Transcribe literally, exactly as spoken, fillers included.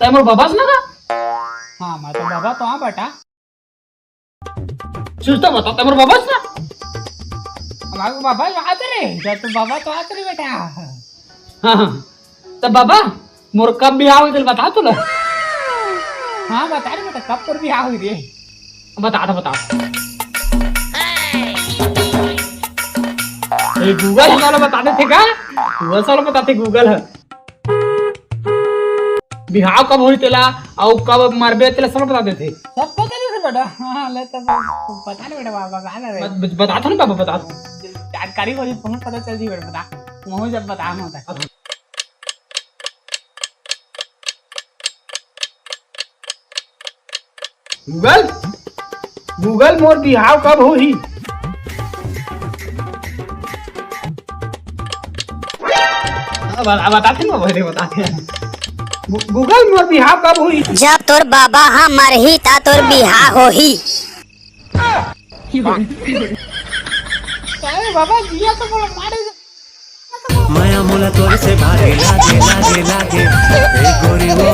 हमर बाबा से ना का? हाँ, मैं तो बाबा तो हाँ बेटा। सुस्ता बता, तमर बाबा सा? हमारे बाबा बात रे, जब तो बाबा तो आत रे बेटा। हाँ, हाँ। तो बाबा, मोर कब बिहाव होई, बता तो ला। हाँ, बता रे बेटा, कब तोर बिहाव होई रे? बता दे, बता। ये Google वाला बता देथे का? Google वाला बताथे, Google ह। बिहाव कब होही तेला, अउ कब मरबे तेला सब बता देथे। सब पता नहीं बेटा। हाँ, ले तो बता ना बेटा, बाबा, बता ना रे। बत-, बत-, बता था ना बाबा, बता। जानकारी होही, तुमको पता चल जी बेटा, बता। वहीं जब बता ना होता। Google, Google मोर बिहाव कब होही? अब, अब बताते ना, पहले बताते हैं। Goo-, Google मोर बिहाव कब होही? जब तोर बाबा ह मरही, त तोर बिहाव होही। अरे बाबा, जिया तो बोला, मारे। मया मोला तोर से भारी लागे, लागे, लागे। ए गोरी वो